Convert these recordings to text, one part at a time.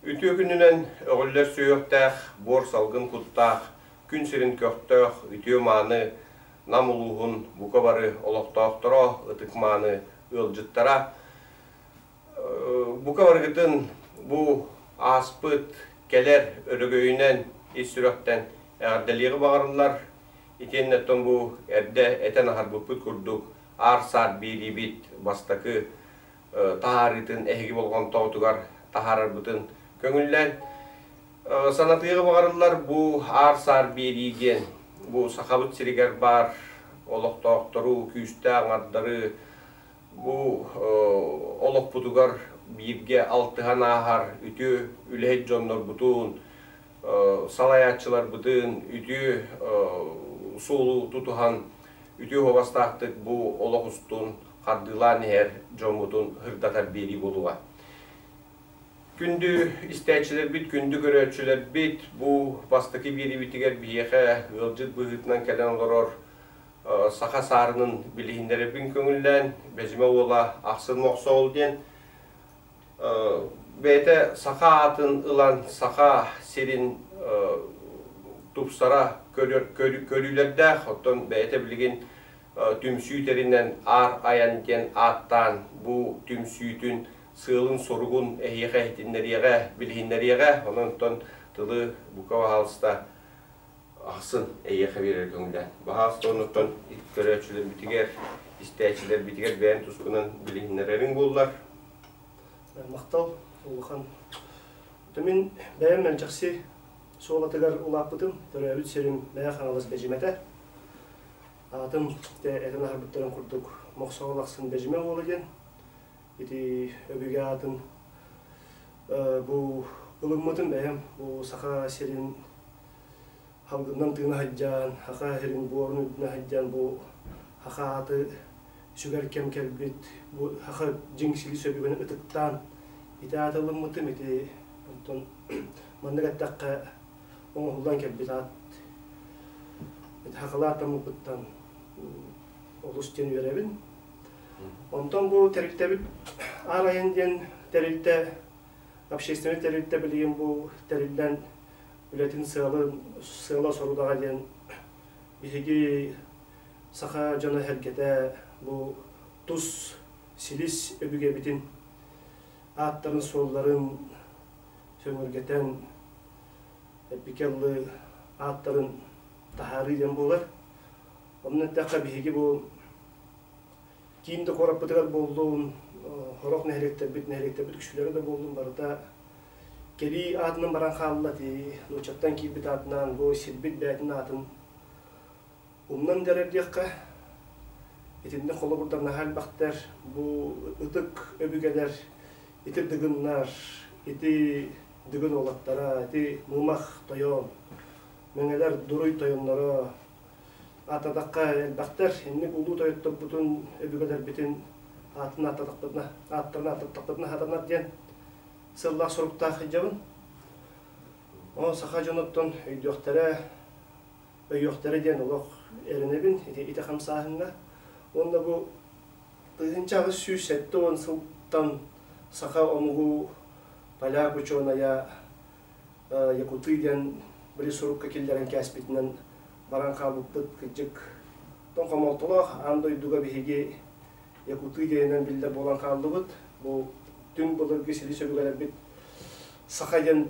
Үтүө күнүнэн өҕүллэр сүһүөхтээх, буор салгын куттаах, күн сирин көхтөөх, үтүө-мааны Нам улууһун бука бары олохтоохторо, ытык-мааны ыалдьыттара. Бука барыгытын бу ааспыт, кэлэр өрөгөйүнэн ис сүрэхтэн эҕэрдэлиэҕи баҕарыллар. Итиэннэ оттон бу эрдэ этэн аһарбыппыт курдук аар-саар биэриибит бастакы таһаарыытын эһиги болҕомтоҕутугар таһаарарбытын көҥүллээн санатыаҕы баҕарыллар. Бу аар-саар биэрии диэн бу Сахабыт сиригэр баар олохтоохтору, күүстээх аҥардары, бу олохпутугар бииргэ алтыһан ааһар үтүө үлэһит дьоннорбутун, салайааччыларбытын үтүө суолу тутуһан үтүө уобастаахтык бу олох устун хардыылаан иһэр дьоммутун сырдатар биэрии буолуоҕа. Күндү истээччилэрбит, күндү көрөөччүлэрбит, бу бастакы биэриибитигэр биһиэхэ ыалдьыт быһыытынан кэлэн олорор саха саарынын билиһиннэрэрбин көҥүллээн, Бэдьимэ уола Ахсын Мохсоҕол диэн бэйэтэ саха аатын ылан саха сирин тупсара көрүүлэрдээх, оттон бэйэтэ билигин түмсүү тэринэн Аар айан диэн ааттаан бу түмсүүтүн сыалын-соругун эһиэхэ иһитиннэриэҕэ, билиһиннэриэҕэ. Онон оттон тылы бука баһаалыста ахсын эйиэхэ биэрэр көҥүлээн. Баһаалыста оннуттан көрөөччүлэрбитигэр, истээччилэрбитигэр бэйэҥ тускунан билиһиннэрэриҥ буоллар. Махтал улахан. Мин бэйэм Мэлдьэхси суолатыгар улааппытым, төрөөбүт сирим Мэҥэ Хаҥалас Бэдьимэтэ. Аатым этэн аһарбыттарын курдук Мохсоҕол ахсын Бэдьимэ уола диэн. Ити өбүгэ аатын бу ылыммытым бэйэм бу Саха сирин халгыннан тыына сылдьан, Саха сирин буорун үрдүнэ сылдьан бу саха ааты сүгэр кэм кэлбит, бу саха дьиҥ силис өбүгэни ытыктаан ити ааты ылыммытым, ити онтон маннык эттэххэ оҥоһуллан кэлбит аат ити сахалыы ааттаммыппыттан олус диэн үөрэбин. Онтон бу тэрилтэбит Аар айан диэн тэрилтэ, общественнай тэрилтэ билигин бу тэриллэн үлэтин сыалын, сыала-сорудаҕа диэн биһиги саха дьоно-сэргэтэ бу тус силис өбүгэбитин ааттарын-суолларын сөҥүргэтэн эппикэ ыллыы ааттарын таһаарыы диэн буолар. Онно эттэххэ биһиги бу киин да куораппытыгар буоллун, сорох нэһилиэктэрбит, нэһилиэктэрбит үксүлэрэ да буоллун барыта кэлии аатынан баран хаалла ити нууччаттан киирбит аатынан бу сирбит бэйэтин аатын умнан дэрэр диэххэ итиннэ холобурдар наһаа элбэхтэр. Бу ытык өбүгэлэр ити дыгыннар, ити дыгын уолаттара, ити мымах тойон, мэҥэлэр дуруй тойонноро ааттатахха элбэхтэр. Инник улуу тойотторбутун, өбүгэлэрбитин аатын ааттатахпытына, ааттарын ааттаттахпытына сатанар диэн сыллаах соруктаах сылдьабын. Ол саха дьонуттан өйдүөхтэрэ, өйүөхтэрэ диэн олох эрэнэбин ити, ити хамсааһыҥҥа. Уонна бу 1870 сылтан саха омугу поляк учуонайа Якуты диэн били сурукка киллэрэн кээспитинэн баран хаалбыппыт кырдьык тоҥ хомолтолоох аан дойдуга биһиги Якуты диэнинэн биллэр буолан хааллыбыт. Бу түҥ былыргы силис өбүгэлэрбит саха диэн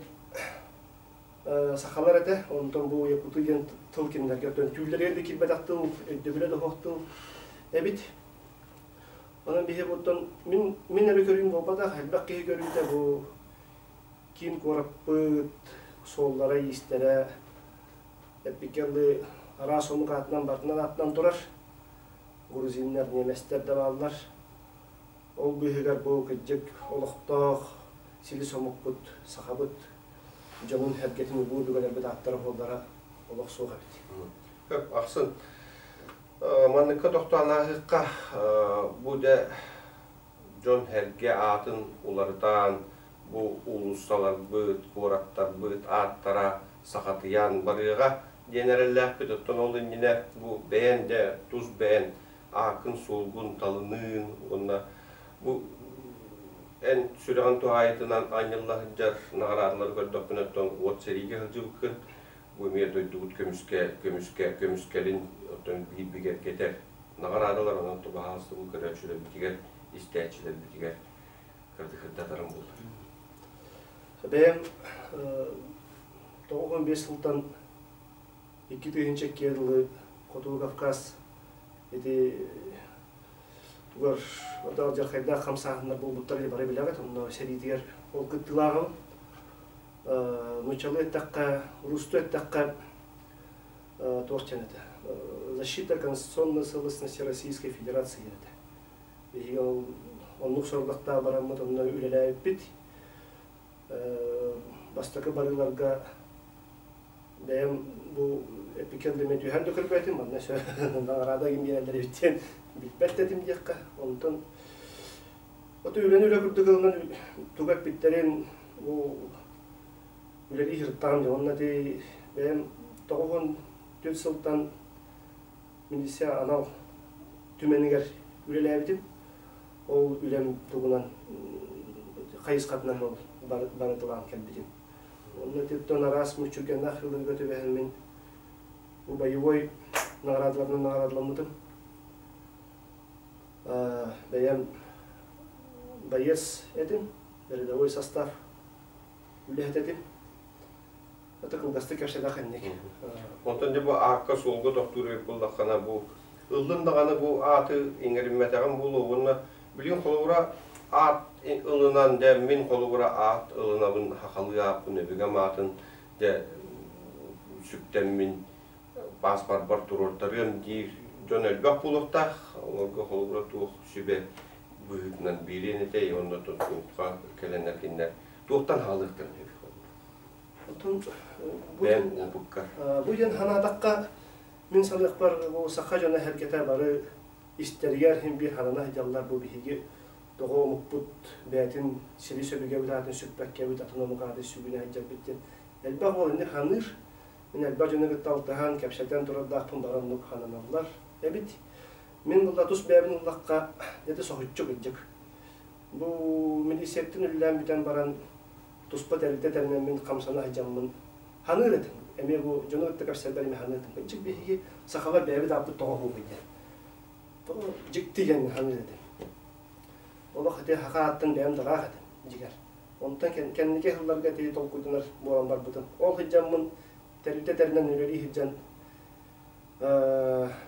сахалар этэ. Онтон бу якуты диэн тыл кинилэргэ оттон түүллэригэр да киирбэтэх тыл, өйдөбүлэ да суох тыл эбит. Онон биһи оттон мин мин эрэ көрүүм буолбатах, элбэх киһи көрүүтэ бу киин куораппыт суоллара-иистэрэ эппиккэ дылы араас омук аатынан барытынан аатынан турар. Грузиннар, немецтэр да бааллар. Ол быыһыгар бу кырдьык олохтоох силис омукпут, сахабыт дьонун-сэргэтин улуу өбүгэлэрбит ааттара-суоллара олох суох эбит. Хөп, ахсын. Манныкка тохтоон ааһыахха, бу дьэ дьон-сэргэ аатын уларытан, бу уулуссаларбыт, куораттарбыт ааттара сахатыйан барыаҕа диэн эрэллээхпит. Оттон ол иннинэ бу бэйэн дьэ тус бэйэн ааккын-суолгун талыныын уонна бу. эн сүрэҕин туһаайытынан анньылла сылдьар наҕараадалары көрдөхпүнэ, оттон уот сэриигэ сылдьыбыккын, бу эмиэ дойдубут көмүскэ, көмүскэ, көмүскэлин оттон биир бигэргэтэр наҕараадалар, онон баһаалыста бу көрөөччүлэрбитигэр, истээччилэрбитигэр кырдыхырдатарым буолар. Бэйэм 95 сылтан 2002 дылы Хотугу Кавказ ити тугар алдьархайдаах хамсааһыннар буолбуттар диye бары билэҕит, онно сэриитигэр ол кыттыылааҕым. Нууччалыы эттэххэ, рустуу эттэххэ туох диэн этэ, защита конституционной целостности Российской Федерации диэн этэ. Биһиги ол оннук сорудахтаах бараммыт онно үлэлээбиппит. Бастакы барыыларга бэйэм бу эпикэллиме түһэн да көрбөтүм, манна наҕараада ким биэрэллэр эбит диэн билбэт да этим диэххэ. Онтон ото үлэни үлэ курдук ылынан тугу эппиттэрин бу үлэлии сырыттаҕым дьэ. Уонна ити бэйэм 94 сылтан милиция анал түмэнигэр үлэлээбитим. Ол үлэм тугунан хайысхатынан ол барытылаан кэлбитим. Онно ититтэн араас мүччүргэннээх сылларга түбэһэн мин бу боевой наҕараадаларынан наҕараадаламмытым. Бэйэм боец этим, рядовой состав үлэһит этим. Это кылгастык кэпсэтэх инник. Онтон дьэ бу аакка-суолга тохтуур эбит буоллаххына, бу ыллын даҕаны бу ааты иҥэриммэтэҕим буолуо уонна билигин холобура аат ылынан дьэ мин холобура аат ылынабын хахалыы ааппын өбүгэм аатын дьэ сүктэммин пааспарбар туруортарыам диир дьон элбэх буолуохтаах. Олорго холобура туох сүбэ быһыытынан биэриэн этэй уонна туохха кэлэннэр кинилэр туохтан хаалыахтарын сөбүй? Оттон бу Бэйэм опыкка. Бу диэн санаатахха, мин саныахпар бу саха дьоно эргэтэ бары истэригэр иһин биир ханана сылдьаллар бу биһиги тоҕо омукпут бэйэтин сири сөбүгэбит аатын сүкпэккэбит атын омук аатын сүгүнэ сылдьарбыт диэн элбэх уол инник ханыыр. Мин элбэх дьону кытта алтыһан, кэпсэтэн турардаахпын бары оннук хананаллар эбит. Мин булла тус бэйэбин ыллахха, дьэ соһуччу кырдьык. Бу милициябытын үлэлээн бүтэн баран туспа тэрилтэ тэринэммин хамсана сылдьаммын ханыыр этим. Эмиэ бу дьону кытта көрсөрбөр эмиэ ханыыр этим. Дьик биһиги сахалар бэйэбит ааппыт тоҕо оһуобуй диэн. Тоҕо дьикти диэн ханыыр этим. Олох ити саха ааттан бэйэм дыраах этим дьигэр. Онтон кэнники сылларга ити толкуйданар буолан барбытым. Ол сылдьаммын тэрилтэ тэринэн үлэлии сылдьан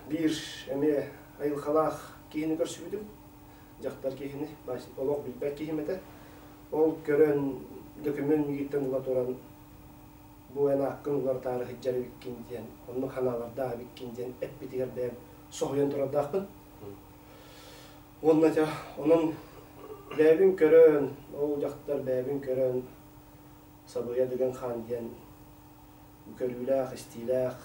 биир эмиэ айылҕалаах киһини көрсүбүтүм. Дьахтар киһини, олох билбэт киһим этэ. Ол көрөн дөкүмүөн миигиттэн ыла туран бу эн ааккын уларытаары сылдьар эбиккин диэн, оннук санаалардаах эбиккин диэн эппитигэр бэйэм соһуйан турардаахпын. Уонна дьэ онон бэйэбин көрөн, ол дьахтар бэйэбин көрөн Сабыйа Дыгын Хаан диэн көрүүлээх, истиилээх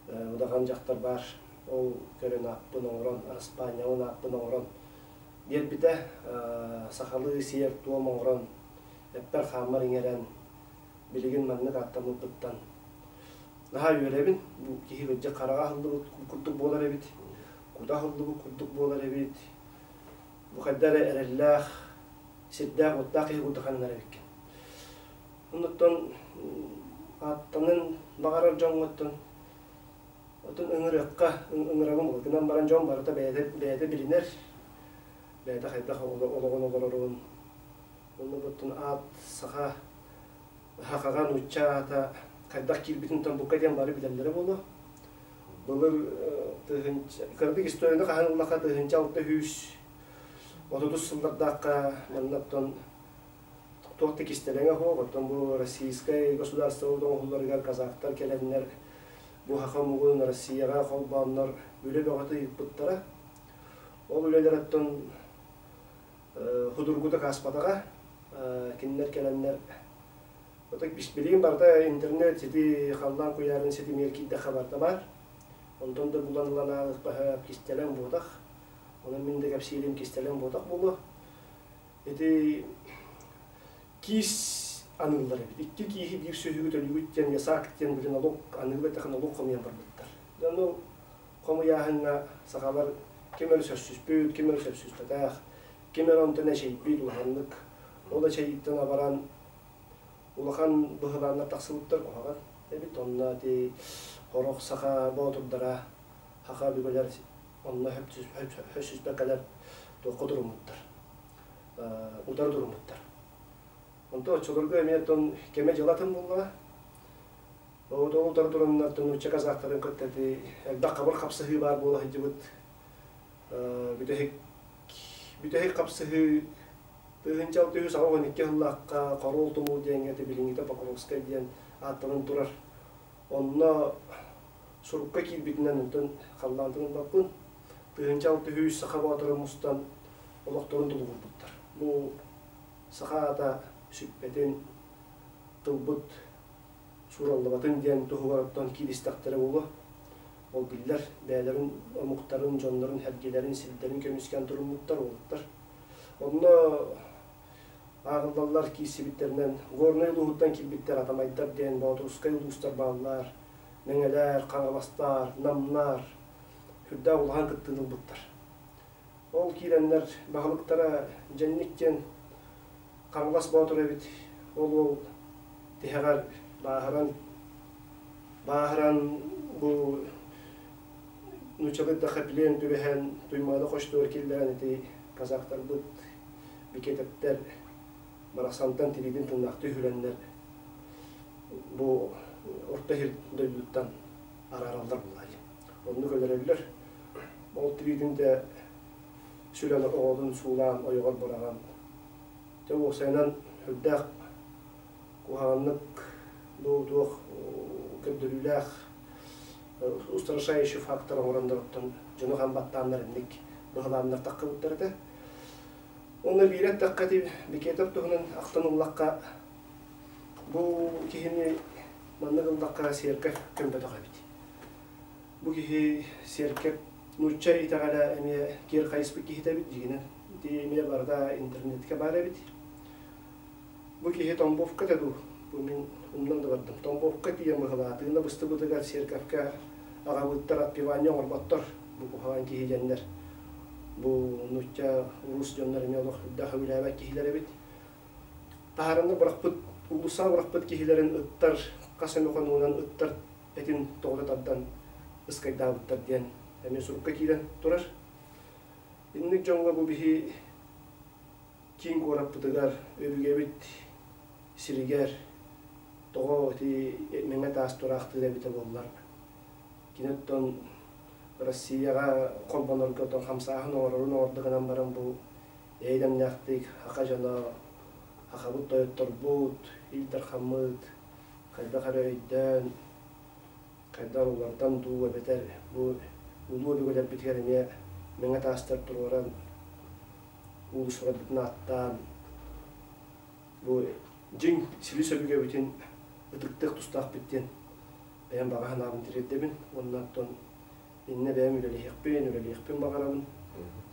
удаҕан дьахтар баар. Ол көрөн ааппын оҥорон, араспаанньабын ааппын оҥорон биэрбитэ. Сахалыы сиэр-туом оҥорон, эппэр-хааммар иҥэрэн, билигин маннык ааттаммыппыттан наһаа үөрэбин. Бу киһи кырдьык хараҕа аһыллыбыт курдук буолар эбит, кута аһыллыбыт курдук буолар эбит. Бу хайда эрэ эрэллээх, сирдээх-уоттаах киһи курдук ханнар эбиккин. Оннуттан ааттанын баҕарар дьоҥҥуттан отун ыҥырыахха ыҥырабын гынан баран дьон барыта бэйэтэ бэйэтэ билинэр, бэйэтэ хайдах олоҕун олорорун. Онно буттун аат саха сахаҕа нуучча аата хайдах киирбитин бука диэн бары билэллэрэ буолуо. Былыр тыһыынча кырдык историяны хаһан ыллахха 1630 сыллардаахха манна оттон туох да кистэлэҥэ суох, оттон бу российскай государство оҥоһулларыгар казахтар кэлэннэр бу саха омугун Россияҕа холбооннор үлэ бөҕөтө ыыппыттара. Ол үлэлэр оттон худургутук ааспатаҕа. Кинилэр кэлэннэр билигин барыта интернет сити халлаан куйаарын ситимигэр киирдэххэ барыта баар. Онтон да булан ылан ааҕыахха кистэлэҥ буотах. Онон мин да кэпсиирим кистэлэҥ буотах буолуо. Ити киис аныыллар эбит. Икки кииһи биир сүөһүгү төлүүгүт диэн ясак диэн били налог аныылар этэх налог хомуйан барбыттар. Ону хомуйааһыҥҥа сахалар ким эрэ сөпсүспүт, ким эрэ сөпсүспэтэх. Ким эрэ онтон эчэйбит улаханнык. Ол эчэйииттэн абаран улахан быһылааннар тахсыбыттар куһаҕан эбит. Онно ити хорох саха боотурдара, хаха өбүгэлэр онно хөссүспэккэлэр туохха туруммуттар, утары туруммуттар. Онтон оччолорго эмиэ оттон кэмэ дьыла атын буоллаҕа. Ол утары тураннар нуучча казахтарын кытта ити элбэх хабыр хапсыһыы баар буола сылдьыбыт. Бүтэһик бүтэһик хапсыһыы 1682 сыллаахха Хоруол Тумул диэҥҥэ ити билиҥҥитэ Покровскай диэн ааттанан турар. Онно сурукка киирбитинэн онтон халлаантан ылбаппын. 1600 саха боотура мустан олохторун тулугурбуттар. Бу саха аата сүппэтин, тылбыт суураллыбатын диэн туһугар оттон кииристэхтэрэ буолуо. Ол биллэр, бэйэлэрин омуктарын, дьоннорун, сэргэлэрин, сирдэрин көмүскээн туруммуттар уолаттар. Онно ааҕыллаллар киирсибиттэринэн Горнай улууһуттан киирбиттэр Атамайдар диэн Боотурускай улуустар бааллар, Мэҥэлэр, Хаҥаластар, Намнар сүрдээх улахан кыттыыны ылбыттар. Ол киирэннэр баһылыктара Дьэнник диэн Хаҥалас Боотур эбит. Ол уол тиһэҕэр бааһыран, бааһыран бу нууччалыы да плен түбэһэн Туймаада хочтугар киллэрэн ити казахтарбыт бикетэптэр барахсантан тириитин тыыннаахтыы үһүрэннэр бу орто иһир дойдуттан араараллар буолаайы. Оннук өлөрөллөр. Ол тириитин да сүлэн оҕотун суулаан ойоҕор быраҕан дьэ уопсайынан сүрдээх куһаҕаннык бу туох көрдөрүүлээх устрашающий фактор оҥороннор оттон дьону хам баттааннар инник быһылааннар таххыбыттар этэ. Онно биир эттэххэ ити Бекетов туһунан ахтан ыллахха бу киһини маннык ыллахха сиэркэп көмпөтөх эбит. Бу киһи сиэркэп нуучча итэҕэлэ эмиэ киэр хайыспыт киһитэ эбит дьиҥинэн. Ити эмиэ барыта интернетке баар эбит. Бу киһи Тамбовка этэ дуу? Бу мин умнан да бардым. Тамбовка тиийэн быһылаа, тыына быстыбытыгар церковка аҕабыттар отпевание оҥорботтор. Бу куһаҕан киһи диэннэр. Бу нуучча, урус дьоннор эмиэ олох үрдээх сөбүлээбэт киһилэр эбит. Таһаараны бырахпыт, уулуссаҕа бырахпыт киһилэрин ыттар, хас эмэ хонугунан ыттар этин тоҕута тардан ыскайдаабыттар диэн эмиэ сурукка киирэн турар. Инник дьоҥҥо бу биһи киин куораппытыгар, өбүгэбит сиригэр тоҕо ити мэҥэ таас тураахтыыр эбитэ буоллар, кини оттон Россияҕа холбонорго оттон хамсааһын оҥорорун оҥордо гынан баран бу эйдэмнээхтик саха дьоно, сахабыт тойотторбут, Ил Дархаммыт хайдах эрэ өйдөөн, хайдах уларытан дуу эбэтэр бу улуу өбүгэлэрбитигэр эмиэ мэҥэ таастар туруоран уулуссаларбытын ааттаан бу дьиҥ силис өбүгэбитин ытыктыах тустаахпыт диэн бэйэм баҕа санаабын тириэрдэбин уонна оттон иннэ бэйэм үлэлэһиэхпин, үлэлиэхпин баҕарабын.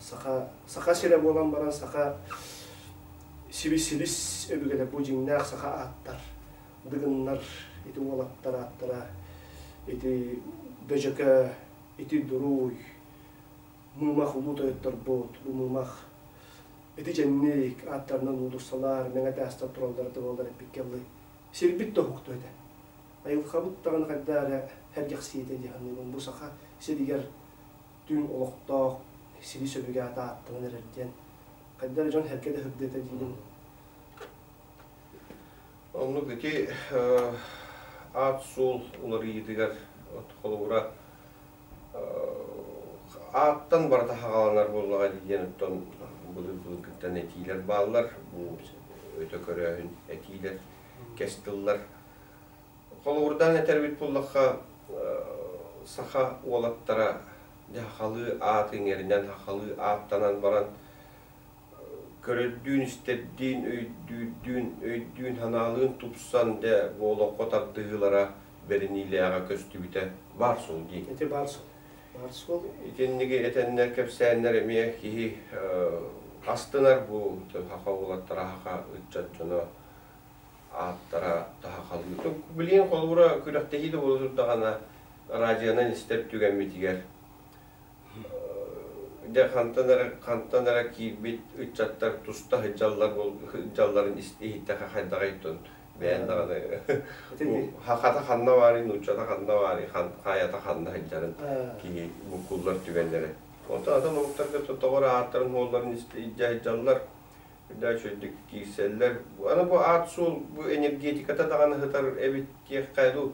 Саха, саха сирэ буолан баран саха сибис-силис өбүгэлэр бу дьиҥнээх саха ааттар, дыгыннар, ити уолаттар ааттара, ити Бөдьөкө, ити Дуруй, Мыымах улуу тойотторбут, бу Мыымах ити дьэнник ааттарынан уулуссалар, мэҥэ таастар тураллара да буоллар эппиккэ ыллыы. Сирбит да уһуктуо этэ. Айылҕабыт даҕаны хайдах эрэ сэргэхсийэтэ дии саныыбын. Бу саха сиригэр түҥ олохтоох сири сөбүгэ аата ааттанан эрэр диэн хайдах эрэ дьон сэргэ да сырдыата диибин. Оннук ити аат-суол уларыйыытыгар холобура ааттан барыта хаҕаланар буоллаҕа диэн оттон былыр-былыргыттан этиилэр бааллар. Бу өтө көрөөһүн этиилэр, кэс тыллар. Холобурдаан этэрбит буоллахха, саха уолаттара дьэ сахалыы аат иҥэринэн, сахалыы ааттанан баран көрөрдүүн-истэрдиин, өйдүүрдүүн, өйдүүн-санаалыын тупсан дьэ бу олоххо тардыһыылара бэриниилээҕэ көстүбүтэ баар суол дии. Ити баар суол. Баар суол. Итинниги этэннэр, кэпсээннэр эмиэ киһи астынар бу саха уолаттара, саха ыччат дьоно ааттара таһахалыы. Билигин холобура күрэхтэһии да буола турдаҕына радионан истэр түгэммитигэр. Дьэ хантан эрэ хантан эрэ киирбит ыччаттар туста сылдьаллар сылдьалларын иһиттэххэ хайдаҕый оттон бэйэн даҕаны хахата ханна баарый нууччата ханна баарый хайата ханна сылдьарын киһи буккуллар түгэннэрэ. Онтон атын омуктарга тоҕо эрэ ааттарын-суолларын илдьэ сылдьаллар, үрдэ үчүгэйдик киирсэллэр. Аны бу аат-суол бу энергетиката даҕаны сытар эбит диэххэ дуу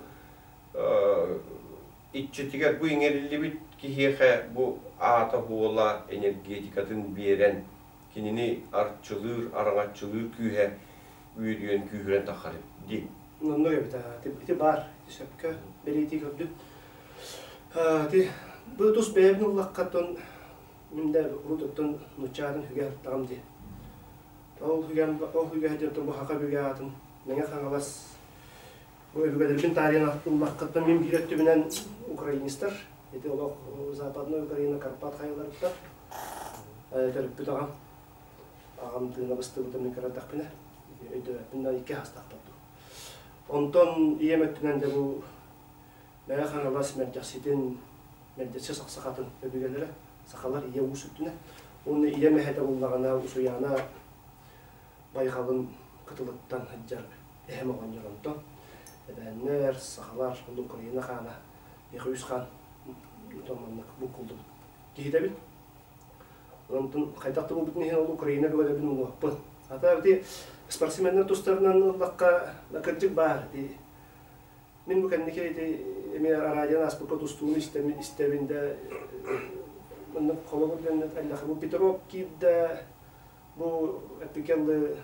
иччитигэр бу иҥэриллибит киһиэхэ бу аата-суола энергетикатын биэрэн кинини арчылыыр, араҥаччылыыр күүһэ үөдүйэн күүһүрэн таххар дии. Оннук эбит ити баар ити сөпкө бэлиэтии көрдүм. Ити бу тус бэйэбин ыллаххаттан мин да урут оттон нуучча аатын хүгэ аттаҕым дии. Ол хүгэм ол хүгэ диэн бу хака бүгэ аатын Мэҥэ Хаҥалас Бу өбүгэлэрбин таарыйан ыллаххыттан мин биир өттүбүнэн украинецтар, ити олох Западная Украина Карпат хайаларыттан төрөппүт аҕам. Аҕам тыына быстыбытын мин кыра эрдэхпинэ, өйдөөбөппүн да икки саастаахпар дуу. Онтон ийэм өттүнэн дьэ бу Мэҥэ Хаҥалас Мэлдьэхситин, Мэлдьэхси сахсахатын өбүгэлэрэ, сахалар ийэ уус өттүнэ. Уонна ийэм эһэтэ буллаҕына Усуйаана байҕалын кытылыттан сылдьар эһэм оҕонньор онтон эбээннэр, сахалар, онно Украина хаана, миэхэ үс хаан онтон маннык буккуллубут киһитэбин. Онтон хайдах да буолбутун иһин ол Украина бөҕөлөрбүн умнубаппын. Ата ити спортсменнар тустарынан ыллахха кырдьык баар. Ити мин бу кэнники ити эмиэ араадьыйаны ааспыкка тустууну истэбин, истэбин да маннык холобур диэн эллэхэ бу Петров киирдэ бу эппикэллы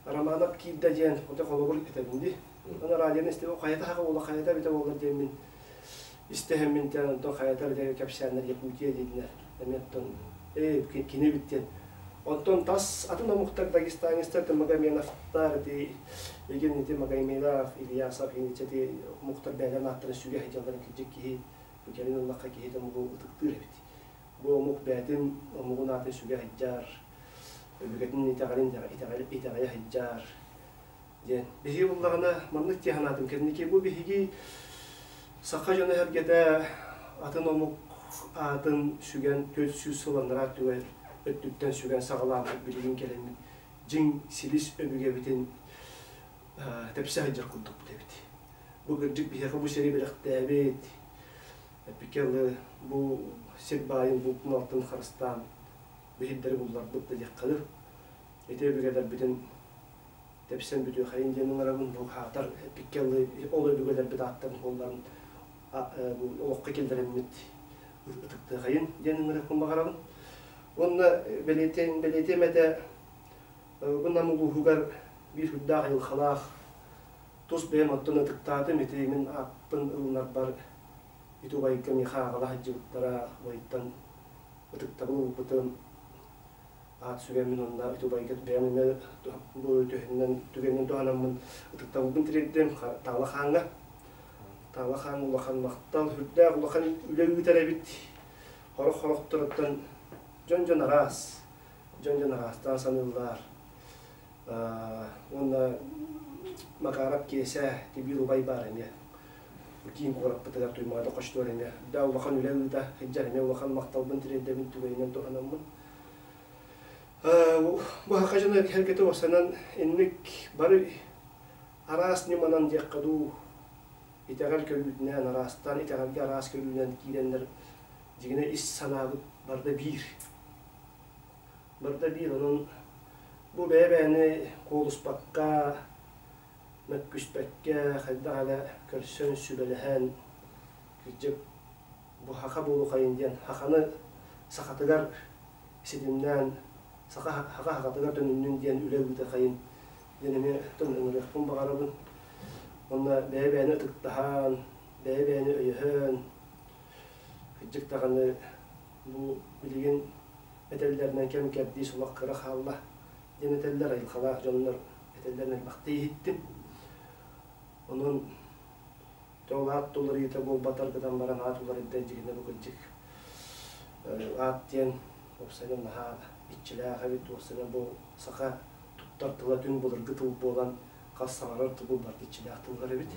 Романов киирдэ диэн ото холобур этэбин дии. Аны радионы истэбин хайата хаха буола хайата эбитэ буоллар диэммин истэһэммин тэн онтон хайата эбитэ кэпсээннэр Якутия диэтилэр. Эмиэ оттон ээ кини эбит диэн. Онтон тас атын омуктар дагестанецтар Магоменовтар ити эгин ити Магомедов, Ильясов ити омуктар бэйэлэрин ааттарын сүгэ сылдьалларын кырдьык киһи бу кэлин ыллахха киһи омугу ытыктыыр эбит. Бу омук бэйэтин омугун аатын сүгэ сылдьар өбүгэтин итэҕэлин итэҕэйэ сылдьар диэн. Биһиги буллаҕына маннык дии санаатым кэнники бу биһиги саха дьоно сэргэтэ атын омук аатын сүгэн 400 сыл анараа өттүгэр өттүттэн сүгэн саҕалаабыт билигин кэлэммит дьиҥ силис өбүгэбитин тэпсэ сылдьар курдукпут эбит. Бу кырдьык биһиэхэ бу сири бэлэхтээбит, эппикэ бу сир баайын бултун алтын харыстаан биһирдэри булларбыт да диэххэ дылы. Ити өбүгэлэрбитин тэпсэн бүтүөхэйин диэн ыҥырабын. Бу хаатар эппиккэ ол өбүгэлэрбит ааттарын суолларын олоххо киллэрэммит ытыктыахайын диэн ыҥырыахпын баҕарабын. Уонна бэлиэтиэм, бэлиэтиэм этэ бу Нам улууһугар биир сүрдээх айылҕалаах тус бэйэм оттон ытыктаатым ити мин ааппын ылынарбар ити убайга миэхэ аҕала сылдьыбыттара убайтан ытыктабыл ылбытым аат сүгэммин уонна ити убайга бэйэм эмиэ бу түһүнэн түгэнинэн туһанаммын ытыктабылбын тириэрдим Таала хааҥҥа Таала хаан улахан махтал сүрдээх улахан үлэ ыытар эбит хорох хорохторуттан дьон-дьон араас дьон-дьон араастаан саныыллар уонна Макаров Киэсэ Тибиир убай баар эмиэ киин куораппытыгар Туймаада хочтуор эмиэ да улахан үлэ ыыта сылдьар эмиэ улахан махталбын тириэрдэбин түгэнинэн туһанаммын бу саха дьоно эргэтэ уопсанан инник бары араас ньыманан диэххэ дуу итэҕэл көрүүтүнэн араастаан итэҕэлгэ араас көрүүнэн киирэннэр дьиҥинэ ис санаабыт барыта биир барыта биир онон бу бэйэ-бэйэни куолуспакка мөккүспэккэ, хайдах эрэ көрсөн, сүбэлэһэн, кырдьык бу саха буолухайын диэн саханы сахатыгар ситимнээн, саха саха сахатыгар төнүннүн диэн үлэ ыытыахайын диэн эмиэ ыҥырыахпын баҕарабын. Уонна бэйэ-бэйэни ытыктаһан, бэйэ-бэйэни өйөһөн, кырдьык даҕаны бу билигин этэллэринэн кэм-кэрдиис олох кыра хаалла диэн этэллэр айылҕалаах дьоннор этэллэрин элбэхтик иһиттим. Онон ол аат уларыйыыта буолбатар гынан баран аат уларыйда дьигинэ бу кырдьык аат диэн уопсайынан наһаа иччилээх эбит уопсайынан бу саха туттар тыла түҥ былыргы тыл буолан хас саҥарар тылы барыта иччилээх тыллар эбит.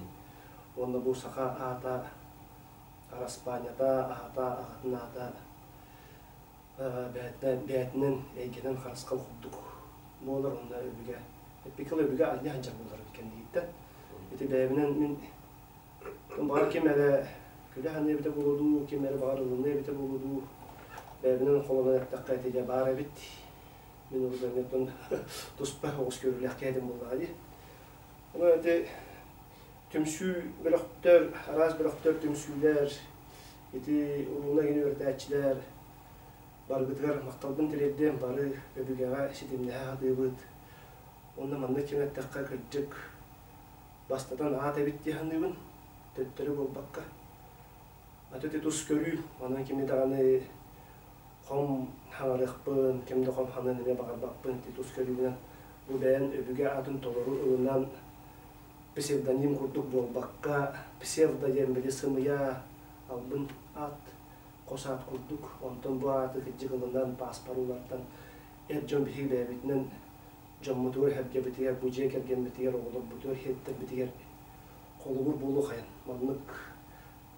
Уонна бу саха аата араспаанньата, аата, аҕатын аата. Бэйэтинэн, бэйэтинэн эйгэнэн харысхал курдук буолар уонна өбүгэ эппикэл өбүгэ анньа сылдьар буолар эбит кэнниттэн. Ити бэйэбинэн мин баҕар ким эрэ күлэ саныы эбитэ буолуо дуу, ким эрэ баҕар ылыныа эбитэ буолуо дуу, бэйэбинэн холонон эттэххэ ити дьэ баар эбит. Мин урут эмиэ туспа оҕус көрүүлээх киһи этим буоллаҕа дии. Онон ити түмсүү бөлөхтөр, араас бөлөхтөр, түмсүүлэр, ити урууна игин үөрэтээччилэр барыгытыгар махталбын тириэрдиэм, бары өбүгэҕэ ситимнэһэ сатыыбыт. Уонна маннык кэм эттэххэ, кырдьык, бастатан аат эбит дии саныыбын, төттөрү буолбакка. Аты ити тус көрүү, онон кими даҕаны хом хаҥарыахпын, ким да хом ханыан эмиэ баҕарбаппын ити тус көрүүбүнэн бу бэйэн өбүгэ аатын толору ылынан псевдоним курдук буолбакка, псевдо диэн били сымыйа албын аат, хос аат курдук, онтон бу ааты кырдьык ылынан пааспар улартан эр дьон биһиги бэйэбитинэн дьоммутугар, сэргэбитигэр, бу дьиэ кэргэммитигэр, оҕолорбутугар, сиэттэрбитигэр холобур буолуох айан. Маннык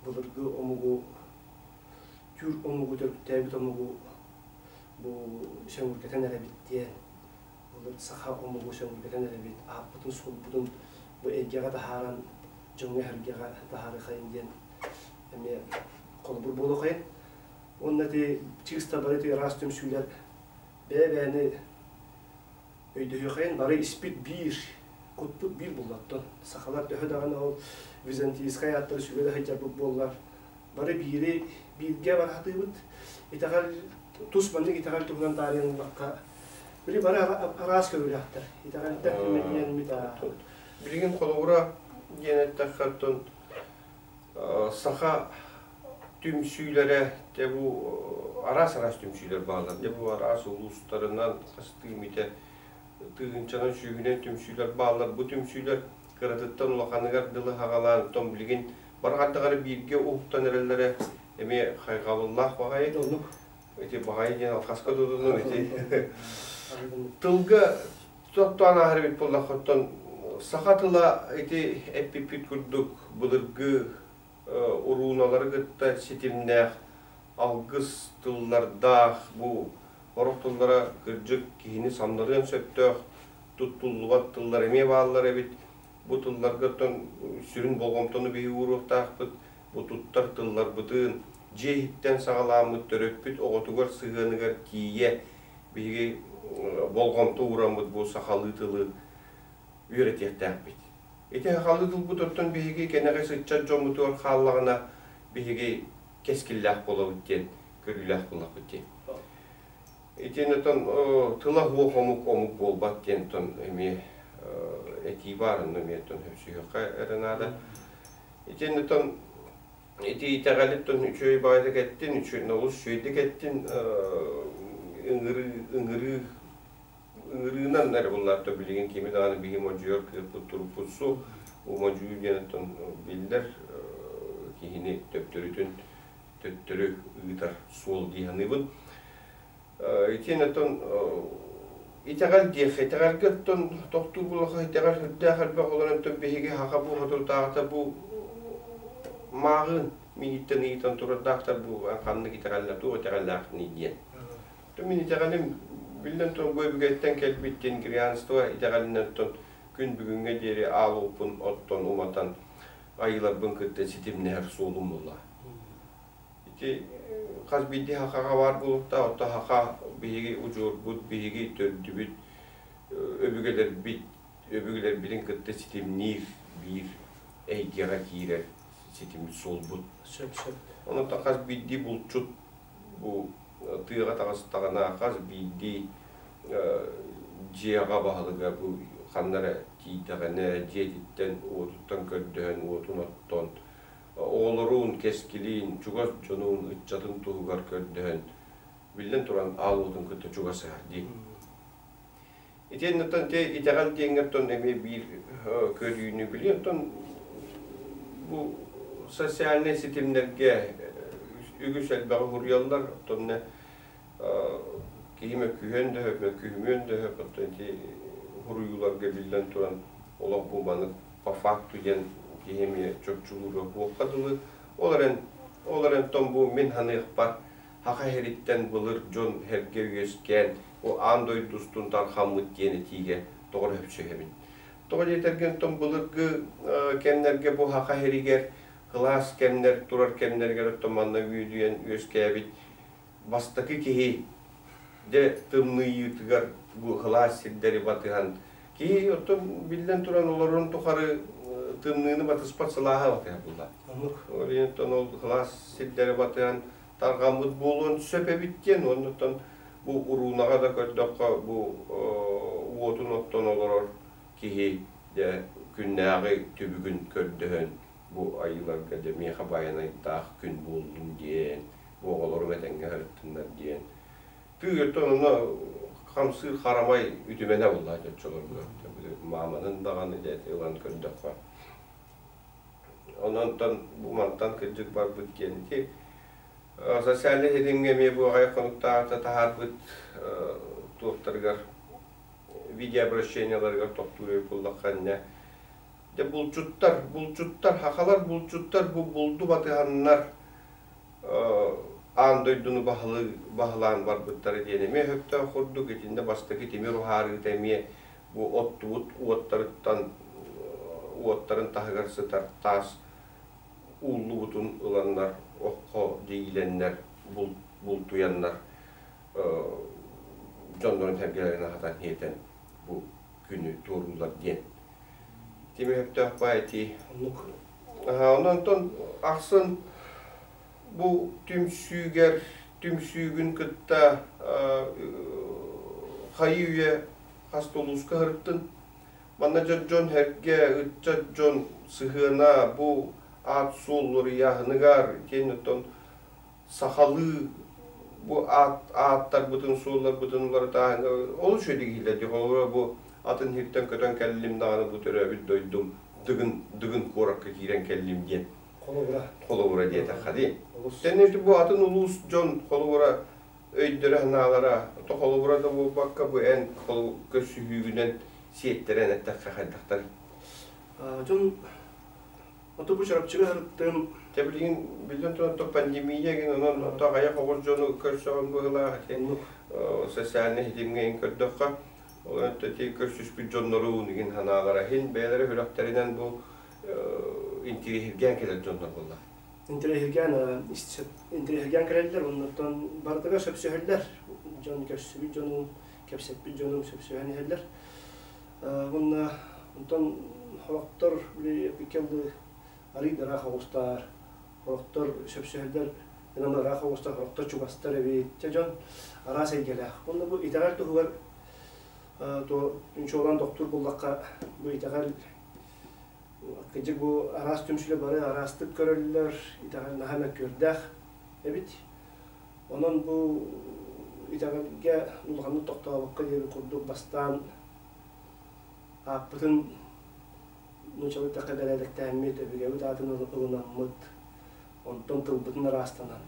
былыргы омугу, түүр омугу төрүттээбит омугу бу сөҥүргэтэн эрэбит диэн, былыр саха омугу сөҥүргэтэн эрэбит, ааппытын-суолбутун бу эйгэҕэ таһааран, дьоҥҥо-сэргэҕэ таһаарыахайын диэн эмиэ холобур буолуохайын. Уонна ити чыыста бары ити ыраас түмсүүлэр бэйэ-бэйэни өйдөһүөххэйин бары испит биир, кутпут биир буллаттан. Сахалар төһө даҕаны ол византийскай ааттары сүгэ да сылдьарбыт буоллар, бары биири бииргэ бара сатыыбыт. Итэҕэл тус маннык итэҕэл туһунан таарыйан ыллахха, били бары араас көрүүлээхтэр. Итэҕэлтэн имэниэн Билигин холобура диэн эттэххэ, оттон саха түмсүүлэрэ дьэ бу араас-араас түмсүүлэр бааллар. Дьэ бу араас улуустарынан хастыы эмитэ тыһыынчанан сүүһүнэн түмсүүлэр бааллар. Бу түмсүүлэр кыратыттан улаханыгар дылы хаҕалаан, оттон билигин барҕардаҕары бииргэ уһуктан эрэллэрэ эмиэ хайҕабыллаах баҕайы. Оннук. Ити баҕайы диэн алхаска тутуннум ити. Тылга тохтоон ааһар эбит буоллахха, оттон саха тыла ити эппиппит курдук былыргы урууналары кытта ситимнээх алгыс тыллардаах бу сорох тыллара кырдьык киһини самнарыан сөптөөх туттуллубат тыллар эмиэ бааллар эбит. Бу тылларга оттон сүрүн болҕомтону биһиги ууруохтаахпыт. Бу туттар тылларбытын дьиэ иһиттэн саҕалааммыт төрөппүт оҕотугар сыһыаныгар тиийэ биһиги болҕомто уураммыт бу сахалыы тылы үөрэтиэхтээхпит. Ити сахалыы тылбыт оттон биһиги кэнэҕэс ыччат дьоммутугар хааллаҕына биһиги кэскиллээх буолабыт диэн көрүүлээх буоллахпыт диэн. Итиэннэ оттон тыла суох омук омук буолбат диэн оттон эмиэ этии баар, онно эмиэ оттон сөпсүһүөххэ эрэ наада. Итиэннэ оттон ити итэҕэлиттэн үчүгэй баҕайытык эттин, үчүгэй олус үчүгэйдик эттин, ыҥырыы ыҥырыы ыҥырыынан эрэ буллаатта билигин кими даҕаны биһи модьуйар кыахпыт турукпут суох. Бу модьуйуу диэн оттон биллэр киһини төптөрүтүн төттөрү ыытар суол дии саныыбын. Итиэннэ оттон итэҕэл диэххэ, итэҕэлгэ оттон тохтуу булаха итэҕэл сүрдээх элбэх олорон оттон биһиги саха бу соторутааҕыта бу мааҕын миигиттэн ыйытан турардаахтар бу ханнык итэҕэллэр туох итэҕэллээхтиний диэн. Оттон мин итэҕэлим биллэн туран бу өбүгэттэн кэлбит тенгрианство итэҕэлинэн оттон күн бүгүҥҥэ диэри аал уоппун оттон уматан айыыларбын кытта ситимнэһэр суолум буолла. Ити хас биирдии сахаҕа баар буолуохтаах, оттон саха биһиги удьуорбут, биһиги төрдүбүт, өбүгэлэрбит, өбүгэлэрбитин кытта ситимниир биир эйгэҕэ киирэр ситиммит суолбут. Сөп, сөп. Онон хас биирдии булчут бу тыаҕа таҕыстаҕына хас биирдии дьиэҕэ баһылыга бу ханна эрэ тиийдэҕинэ дьиэтиттэн уотуттан көрдөһөн уотун оттон оҕолорун, кэскилин, чугас дьонун, ыччатын туһугар көрдөһөн, биллэн туран, аал уотун кытта чугасыһар дии. Итиэннэ оттон ити итэҕэл диэҥҥэ оттон эмиэ биир көрүүнү билии оттон бу социальнай ситимнэргэ үгүс элбэҕи суруйаллар, оттон киһи мөккүһүөн да сөп, мөккүһүмүөн да сөп, оттон ити суруйууларга биллэн туран олох бу маннык по факту диэн киһи эмиэ чопчулуура суохха дылы. Ол эрэн, ол эрэн том бу мин саныахпар. Саха сириттэн былыр дьон сэргэ үөскээн, бу аан дойду устун тарҕаммыт диэн этиигэ тоҕо эрэ сөпсөһөбүн. Тоҕо диэтэргин, оттон былыргы кэмнэргэ бу Саха сиригэр кылаас кэмнэр турар кэмнэригэр оттон манна үөдүйэн үөскээбит бастакы киһи дьэ тымныйыытыгар бу кылаас сирдэри батыһан киһи оттон биллэн туран олорорун тухары тымныыны батыспат сылааһы батыһар буолла. Ол иһин оттон ол кылаас сирдэри батыһан тарҕаммыт буолуон сөп эбит диэн уонна бу уруунаҕа да көрдөххө бу уотун оттон олорор киһи дьэ күннээҕи түбүгүн көрдөһөн бу айыыларга дьэ миэхэ байанайдаах күн буоллун диэн бу оҕолорум этэҥҥэ сырыттыннар диэн тыы оттон онно хамсыыр харамай үтүмэнэ буолла оччолорго мааманын даҕаны дьэ ылан көрдөххө Онон бу мантан кырдьык барбыт диэн ити социальнай ситимҥэ эмиэ бу аҕай хонуктааҕыта таһаарбыт туохтарыгар видеообращениеларыгар тохтуур эбит буоллахха иннэ дьэ булчуттар булчуттар сахалар булчуттар бу булду батыһаннар аан дойдуну баһылаан барбыттара диэн эмиэ сөптөөх курдук итиннэ бастакы тимир уһаарыыта эмиэ бу оттубут уоттарыттан уоттарын таһыгар сытар таас ууллубутун ыланнар окко дьиилэннэр бултуйаннар дьоннорун сэргэлэрин аһатан сиэтэн бу күнү туорууллар диэн тимир өптөөх баа этии онон ахсын бу түмсүүгэр түмсүүгүн кытта хайыы үйэ хас да улууска сырыттын. Манна дьон сэргэ, ыччат дьон сыһыана бу аат-суол уларыйааһыныгар итиэннэ оттон сахалыы бу аат ааттарбытын, суолларбытын уларытааһыҥҥа олус үчүгэйдик иһиллэр дии. Холобура, бу атын сиртэн көтөн кэллим даҕаны бу төрөөбүт дойдум Дыгын Дыгын куоракка киирэн кэллим диэн. Холобура. Холобура диэтэххэ дии. Тэннити бу атын улуус дьон холобура өйдөрө-санаалара холобура да буолбакка бу эн көрсүһүүгүнэн сиэттэрэн эттэххэ хайдахтарый? Дьон ото бу Чурапчыга сырыттым. Дьэ билигин биллэн туран то пандемия гин онон ото аҕыйах оҕус дьону көрсөҕүн быһыылаах ити социальнай ситимҥэ ин көрдөххө ол ити көрсүспүт дьоннору игин санаалара иһин бэйэлэрэ сүрэхтэринэн бу интириэһиргээн кэлэр дьоннор буолла. Интэриэһиргээн интэриэһиргээн кэлэллэр оннуттан барытыгар сөпсөһөллөр. Дьон көрсүбүт дьонум, кэпсэппит дьонум сөпсөһөн иһэллэр. Уонна онтон сорохтор били эппиккэ арыый да ыраах оҕустаар, сорохтор сөпсөһөллөр гынан ыраах оҕустар, сорохтор чугастар эбит. Чэ дьон араас эйгэлээх. Уонна бу итэҕэл туһугар то чуолаан тохтуур буллахха бу итэҕэл Кырдьык бу араас түмсүүлэр бары араастык көрөллөр, итэҕэл наһаа мөккүөрдээх эбит. Онон бу итэҕэлгэ улаханнык тохтообокко диэбит курдук бастаан ааппытын нууччалыы эттэххэ бэрээдэктээммит, өбүгэбит аатын ылынаммыт, онтон тылбытын ыраастанан,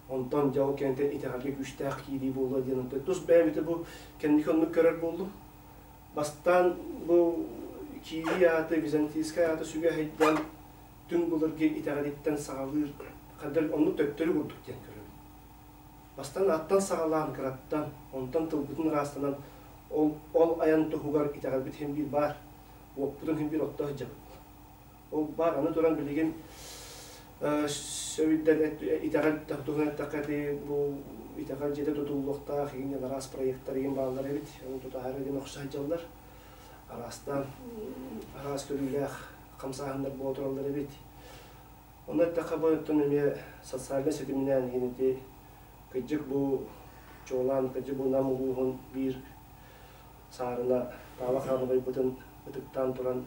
онтон дьэ ол кэнниттэн итэҕэлгэ күүстээх киирии буолуо диэн онтон тус бэйэбити бу кэнники оннук көрөр буоллум. Бастаан бу киирии ааты византийскай ааты сүгэ сылдьан түҥ былыргы итэҕэлиттэн саҕалыыр хадыр оннук төттөрү курдук диэн көрөбүн. Бастаан аттан саҕалаан кыраттан, онтон тылбытын ыраастанан ол, ол айан туһугар итэҕэлбит иһин биир баар, уоппутун иһин биир отто сылдьабыт. Ол баар аны туран билигин сөбүттэн итэҕэл туһунан эттэххэ ити бу итэҕэл дьиэтэ тутуллуохтаах игин араас проектар игин бааллар эбит. Ону тутаһары диэн охсо сылдьаллар. Араастаан араас көрүүлээх хамсааһыннар буола тураллар эбит. Онно эттэххэ бу оттон эмиэ социальнай ситиминээн игин ити кырдьык бу чуолаан кырдьык бу Нам улууһун биир саарына Таала Хаанабайбытын ытыктаан туран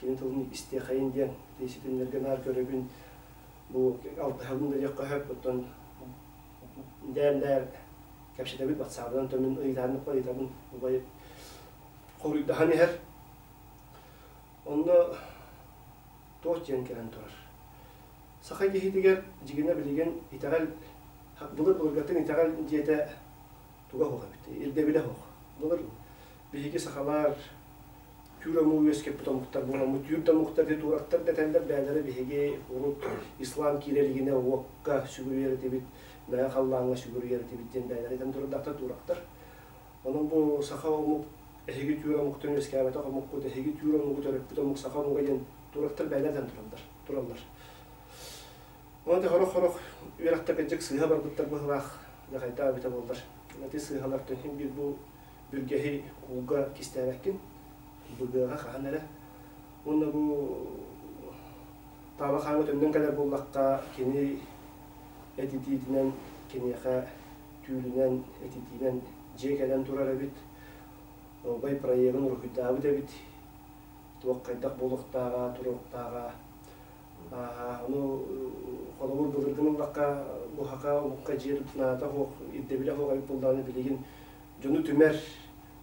кини тылын истиэхэйин диэн ити ситимнэргэ наар көрөбүн бу алтыһабын да диэххэ сөп оттон дээн-дээр кэпсэтэбит ватсабынан төмүн ыйытааннык ыйытабын убай хоруйдаһан иһэр онно туох диэн кэлэн турар саха киһитигэр дьигинэ билигин итэҕэл былыр былыргаттан итэҕэл дьиэтэ туга суох эбит ирдэбилэ суох былыр биһиги сахалар түүр омугу үөскэппит омуктар буоламмыт түүр да омуктар туурактар дэтэллэр бэйэлэрэ биһиги урут ислам киирэ илигинэ уокка сүгүрүйэр этибит. Мэҥэ халлааҥҥа сүгүрүйэр этибит диэн бэйэлэрэ этэн турардаахтар туурактар. Онон бу саха омук эһиги түүр омуктан үөскээбэтэх омуккут, эһиги түүр омугу төрөппүт омук саха омуга диэн туурактар бэйэлэрэ этэн тураллар. тураллар. Онон хорох-хорох үөрэхтэр кырдьык сыыһа барбыттар быһыылаах дьахайдаах эбитэ буоллар. Ити сыыһалартан иһин биир бу бүргэһи куулга кистээбэккин, быгыаҕа хаһан эрэ. Уонна бу Таала хааҥҥа төннөн кэлэр буоллахха, кини этитиитинэн киниэхэ түүлүнэн, этитиинэн дьиэ кэлэн турар эбит. Убай проегын уруһуйдаабыт эбит. Туох хайдах буолуохтааҕа, туруохтааҕа. Ону холобур былыргын ыллахха, бу саха омукка дьиэ наада суох, ирдэбилэ суох эбит буоллаҕына билигин дьону түмэр,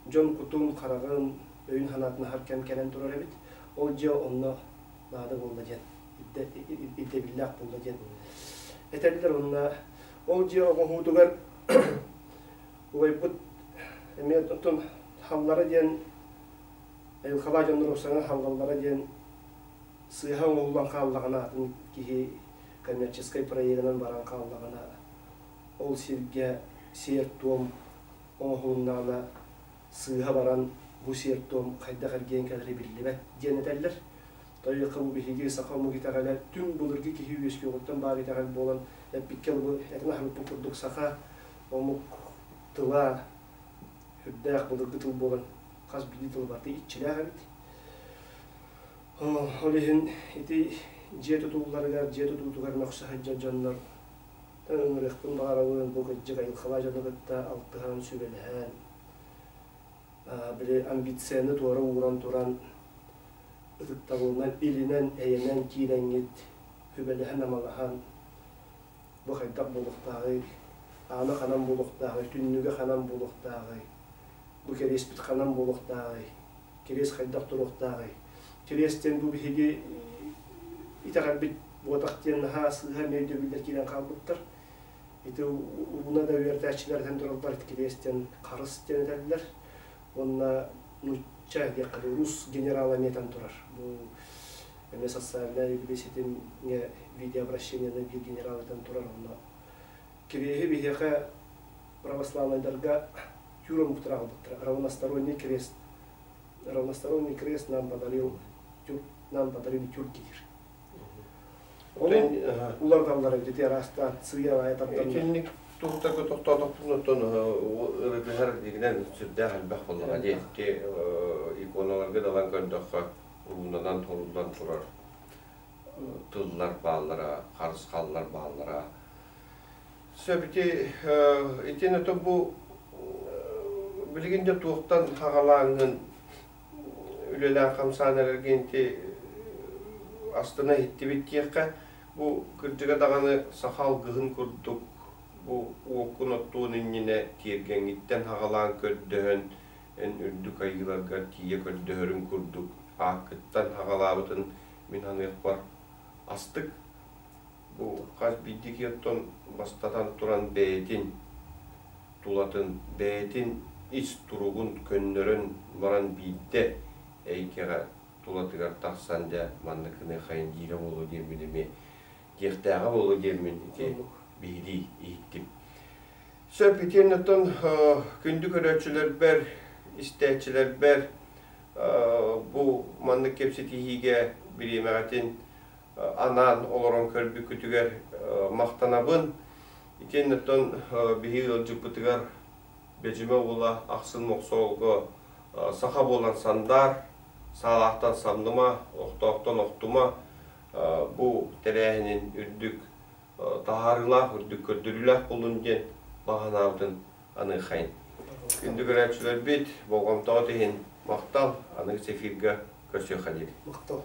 дьон кутун, хараҕын, өйүн-санаатын аһар кэм кэлэн турар эбит. Ол дьиэ онно наада буолла диэн, ирдэбиллээх буолла диэн этэллэр. Уонна ол дьиэ оҥоһуутугар убайбыт эмиэ оттон халлара диэн айылҕалаах дьоннор уопсайынан халлаллара диэн сыыһа оҥоһуллан хааллаҕына атын киһи коммерческай проегынан баран хааллаҕына ол сиргэ сиэр-туом оҥоһулуннаҕына сыыһа баран бу сиэр-туом хайдах эргийэн кэлэрэ биллибэт диэн этэллэр. Тойуохха бу биһиги саха омук итэҕэлэ түҥ былыргы киһи үөскүөҕүттэн баар итэҕэл буолан эппиккэ дылы этэн аһарбыппыт курдук саха омук тыла сүрдээх былыргы тыл буолан хас биирдии тыл барыта иччилээх эбит. Ол иһин ити дьиэ тутууларыгар, дьиэ тутуутугар мөхсө сылдьар дьоннор ыҥырыахпын баҕарабын, бу кырдьык айылҕалаах дьону кытта алтыһан, сүбэлэһэн, били амбицияны туора ууран туран ытыктабылынан, илинэн, эйэнэн киирэҥҥит, сүбэлэһэн-амалаһан бу хайдах буолуохтааҕый, аана ханан буолуохтааҕый, түннүгэ ханан буолуохтааҕый, бу кэриэспит ханан буолуохтааҕый, кириэс хайдах туруохтааҕый? Кириэс диэн бу биһиги итэҕэлбит буотах диэн наһаа сыыһа эмиэ өйдөбүллэр киирэн хаалбыттар. Ити ууна да үөрэтээччилэр этэн тураллар кириэс диэн харыс диэн этэллэр. Уонна нуучча диэххэ рус генерала эмиэ этэн турар. Бу эмиэ социальнай ситимҥэ видеообращениены биир генерал этэн турар. Онно кириэһи биһиэхэ православнайдарга түүр омуктара аҕалбыттара. Равносторонний крест. Равносторонний крест нам подарил нам подарили тюрки диир. Ону уларыталлар эбит ити араастаан сыыйа аайы тарданнар. Итинник туһутарга тохтоотохпун оттон ырытыһар дигинэн сүрдээх элбэх буоллаҕа дии. Ити иконаларга далан көрдөххө уруунанан торуллан турар тыллар бааллара, харысхаллар бааллара. Сөп ити итин ото бу билигин да туохтан хаҕалааҥҥын үлэлээн хамсаан эрэргин ити астына иһиттибит диэххэ бу кырдьыга даҕаны саха алгыһын курдук бу уоккун оттуон иннинэ тиэргэҥҥиттэн хаҕалаан көрдөһөн эн үрдүк айыыларгар тиийэ көрдөһөрүн курдук ааккыттан хаҕалаабытын мин саныахпар астык Бу хас биирдии киһи оттон бастатан туран бэйэтин тулатын, бэйэтин ис туругун көннөрөн баран биирдэ эйгэҕэ тулатыгар тахсан дьэ маннык гыныаххайын диирэ буолуо диэммин эмиэ диэхтээҕэ буолуо диэммин ити биһирии иһиттим. Сөп итиэннэ оттон күндү көрөөччүлэрбэр, истээччилэрбэр бу маннык кэпсэтиһиигэ бириэмэҕитин анаан олорон көрбүккүтүгэр махтанабын. Итиэннэ оттон биһиги ыалдьыппытыгар Бэдьимэ уола ахсын Мохсоҕолго саха буолан сандаар, саалаахтан самныма, охтоохтон охтума бу тэрээһинин үрдүк таһаарыылаах, үрдүк көрдөрүүлээх буоллун диэн баҕа санаабытын аныаххайын. Күндү көрөөччүлэрбит, болҕомтоҕут иһин махтал, аныгы эфиргэ көрсүөххэ диэри. Махтал.